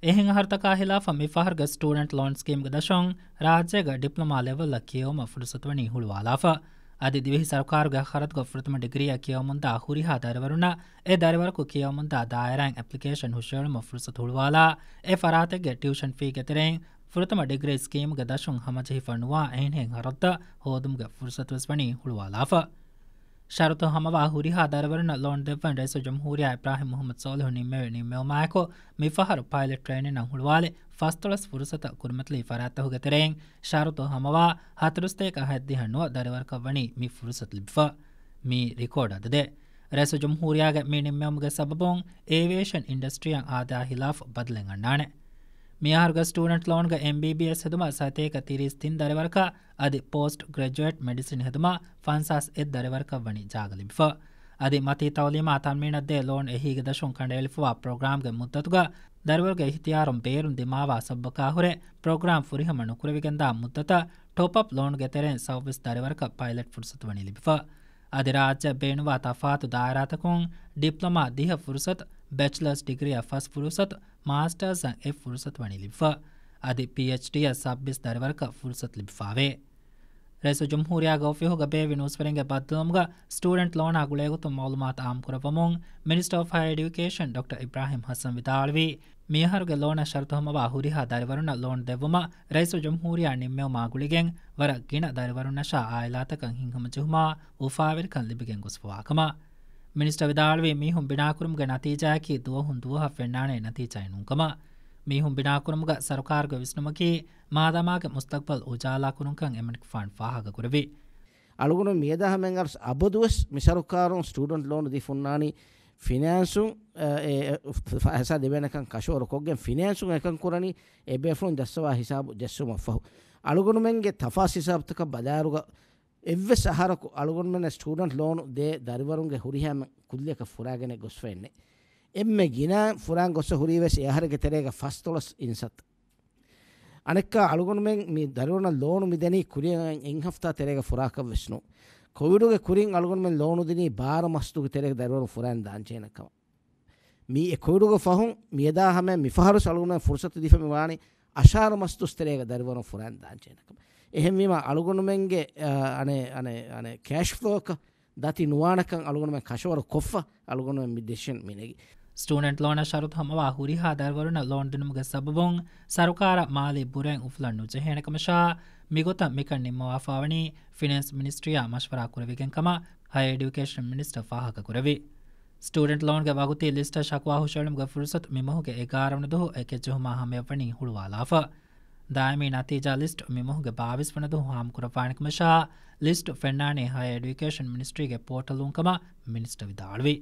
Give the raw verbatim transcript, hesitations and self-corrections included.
އެހެން އަހަރުތަކާ ހިލާފަށް މިފަހަރުގެ ސްޓޫޑެންޓް ލޯން ސްކީމްގެ ދަށުން ރާއްޖޭގެ ޑިޕްލޮމާ ލެވެލްއަށް ކިޔެވުމަށް ފުރުސަތުވަނީ ހުޅުވާލާފަ. އަދި ދިވެހި ސަރުކާރުގެ ޚަރަދުގަ ފުރަތަމަ ޑިގްރީއަށް ކިޔެވުމުންދާ ހުރިހާ ދަރިވަރުންނަށް އެ ދަރިވަރަކު ކިޔެވުމުންދާ ދާއިރާއިން އެޕްލިކޭޝަން ހުށައެޅުމަށް ފުރުސަތު ހުޅުވާލާ، އެ ފަރާތެއްގެ ޓިއުޝަން ފީގެ ތެރެއިން ފުރަތަމަ ޑިގްރީ ސްކީމުގެ ދަށުން ހަމަޖެހިފަ ނުވާ އެހެނިހެން ހަރަދުތައް ހޯދުމުގެ ފުރުސަތުވެސް ވަނީ ހުޅުވާލާފަ. ޝަރުތު ހަމަވާ ހުރިހާ ދަރިވަރުންނަށް ލޯން ދެއްވަން ރައީސުލްޖުމްހޫރިއްޔާ އިބްރާހިމް މުޙައްމަދު ސޯލިހު ނިންމެވި ނިންމެވުމާއެކު، މިފަހަރު ޕައިލެޓް ޓްރެއިނިންއަށް ހުޅުވާލި ފަސްދޮޅަސް ފުރުސަތަށް ކުރިމަތިލީ ފަރާތްތަކުގެ ތެރެއިން ޝަރުތު ހަމަވާ ހަތަރުސަތޭކަ ހަތްދިހަ ނުވަ ދަރިވަރަކަށް ވަނީ މި ފުރުސަތު ލިބިފަ. މީ ރިކޯޑް އަދަދެއް. ރައީސުލްޖުމްހޫރިއްޔާގެ މި ނިންމެވުމުގެ ސަބަބުން އޭވިއޭޝަން އިންޑަސްޓްރީއަށް އާދަޔާ ހިލާފު ބަދަލެއް އަންނާނެ. މިއަހަރުގެ ސްޓޫޑެންޓް ލޯންގެ އެމްބީބީއެސް ހެދުމަށް ސަތޭކަ ތިރީސް ތިން ދަރިވަރަކަށް އަދި ޕޯސްޓް ގްރެޖުއޭޓް މެޑިސިން ހެދުމަށް ފަންސާސް އެއް ދަރިވަރަކަށް ވަނީ ޖާގަ ލިބިފަ. އަދި މަތީ ތައުލީމާ ތަންމީނަށްދޭ ލޯން އެހީގެ ދަށުން ކަނޑައެޅިފަވާ ޕްރޮގްރާމްގެ މުއްދަތުގަ ދަރިވަރުގެ އިހްތިޔާރުން ބޭރުން ދިމާވާ ސަބަބަކާ ހުރެ ޕްރޮގްރާމް ފުރިހަމަ ނުކުރެވިގެންދާ މުއްދަތަށް ޓޮޕް އަޕް ލޯނުގެ ތެރެއިން ސައުވީސް ދަރިވަރަކަށް ޕައިލެޓް ފުރުސަތު ވަނީ ލިބިފަ. އަދި ރާއްޖެ ބޭނުންވާ ތަފާތު ދާއިރާތަކުން ޑިޕްލޮމާ ދިހަ ފުރުސަތު، ބެޗްލަރސް ޑިގްރީއަށް ފަސް ފުރުސަތު، މާސްޓާސްއަށް އެއް ފުރުސަތު ވަނީ ލިބިފަ. އަދި ޕީއެޗްޑީއަށް ސައުވީސް ދަރިވަރަކަށް ފުރުސަތު ލިބިފާވޭ. ރައީސުލްޖުމްހޫރިއްޔާގެ އޮފީހުގަ ބޭއްވި ނޫސްވެރިންގެ ބައްދަލުވުމުގަ ސްޓޫޑެންޓް ލޯނާ ގުޅޭގޮތުން މައުލޫމާތު އާއްމުކުރައްވަމުން މިނިސްޓަރ އޮފް ހަޔަރ އެޑިއުކޭޝަން ޑޮކްޓަރ އިބްރާހިމް ހަސަން ވިދާޅުވީ، މިއަހަރުގެ ލޯނަށް ޝަރުތު ހަމަވާ ހުރިހާ ދަރިވަރުންނަށް ލޯން ދެއްވުމަށް ރައީސުލްޖުމްހޫރިއްޔާ ނިންމެވުމާ ގުޅިގެން ވަރަށް ގިނަ ދަރިވަރުންނަށާ އާއިލާތަކަށް ހިތްހަމަޖެހުމާ އުފާވެރިކަން ލިބިގެން ގޮސްފަވާކަމަށް. މިނިސްޓަރ ވިދާޅުވީ، މީހުން ބިނާކުރުމުގެ ނަތީޖާއަކީ ދުވަހުން ދުވަހަށް ފެންނާނޭ ނަތީޖާއެއް ނޫންކަމަށް. މީހުން ބިނާކުރުމުގަ ސަރުކާރުގެ ވިސްނުމަކީ މާދަމާގެ މުސްތަގްބަލް އުޖާލާކުރުންކަން އެމަނިކުފާނު ފާހަގަކުރެއްވި. އަޅުގަނޑު މިއަދާ ހަމައަށް އަރުސް އަބަދުވެސް މި ސަރުކާރުން ސްޓޫޑެންޓް ލޯނު ދީފަ ހުންނާނީ ފިނޭންސުން، އެ، އެ، ފައިސާ ދެވޭނެކަން ކަށަވަރު ކޮށްގެން ފިނޭންސުން އެކަން ކުރަނީ އެބޭފުޅުން ޖައްސަވާ ހިސާބު ޖެއްސުމަށްފަހު. އަޅުގަނޑުމެންގެ ތަފާސް ހިސާބުތަކަށް ބަލާއިރުގަ އެއްވެސް އަހަރަކު އަޅުގަނޑުމެންނަށް ސްޓޫޑެންޓް ލޯނު ދޭ ދަރިވަރުންގެ ހުރިހާ ކުއްލިއަކަށް ފުރާގެނެއް ގޮސްފައެއްނެއް. އެންމެ ގިނަ ފުރާން ގޮސް ހުރީވެސް އެ އަހަރެއްގެ ތެރޭގަ ފަސްދޮޅަސް އިންސައްތަ. އަނެއްކާ އަޅުގަނޑުމެން މި ދަރިވަރުންނަށް ލޯނު މި ދެނީ ކުރިއަށް އެއް ހަފްތާ ތެރޭގަ ފުރާކަށް ވެސް ނޫން. ކޮވިޑުގެ ކުރިން އަޅުގަނޑުމެން ލޯނު ދިނީ ބާރަ މަސްދުގެ ތެރޭގަ ދަރިވަރުން ފުރާން ދާންޖެހޭނެ ކަމަށް. މީ އެ ކޮވިޑުގެ ފަހުން މިއަދާ ހަމަ މިފަހަރުސް އަޅުގަނޑުމެން ފުރުސަތު ދީފަ މި ވާނީ އަށާރަ މަސްދުސް ތެރޭގަ ދަރިވަރުން ފުރާން ދާންޖެހޭނެ ކަމަށް. އެހެންވީމަ އަޅުގަނޑުމެންގެ، އަ، އަނެ، އަނެ، އަނެ، ކޭޝް ފްލޯއަކަށް ދަތި ނުވާނެކަން އަޅުގަނޑުމެން ކަށަވަރު ކޮށްފަ އަޅުގަނޑުމެން މި ޑިސިޝަން މި ނެގި. ސްޓޫޑެންޓް ލޯނަށް ޝަރުތު ހަމަވާ ހުރިހާ ދަރިވަރުންނަށް ލޯން ދިނުމުގެ ސަބަބުން ސަރުކާރަށް މާލީ ބުރައެއް އުފުލަން ނުޖެހޭނެ ކަމަށާ، މިގޮތަށް މިކަން ނިންމަވާފާވަނީ ފިނޭންސް މިނިސްޓްރީއާ މަޝްވަރާ ކުރެވިގެން ކަމަށް ހަޔަރ އެޑިއުކޭޝަން މިނިސްޓަރ ފާހަގަކުރެއްވި. ސްޓޫޑެންޓް ލޯންގެ ވަގުތީ ލިސްޓަށް ޝަކުވާ ހުށައެޅުމުގެ ފުރުސަތު މި މަހުގެ އެގާރަ ވަނަ ދުވަހު އެކެއްޖެހުމާ ހަމަޔަށްވަނީ ހުޅުވާލާފަ. ދާއިމީ ނަތީޖާ ލިސްޓް މި މަހުގެ ބާވީސް ވަނަ ދުވަހު ހާމަކުރައްވާނެ ކަމަށާ، ލިސްޓް ފެންނާނީ ހަޔަރ އެޑިއުކޭޝަން މިނިސްޓްރީގެ ޕޯޓަލުން ކަމަށް މިނިސްޓަރ ވިދާޅުވި.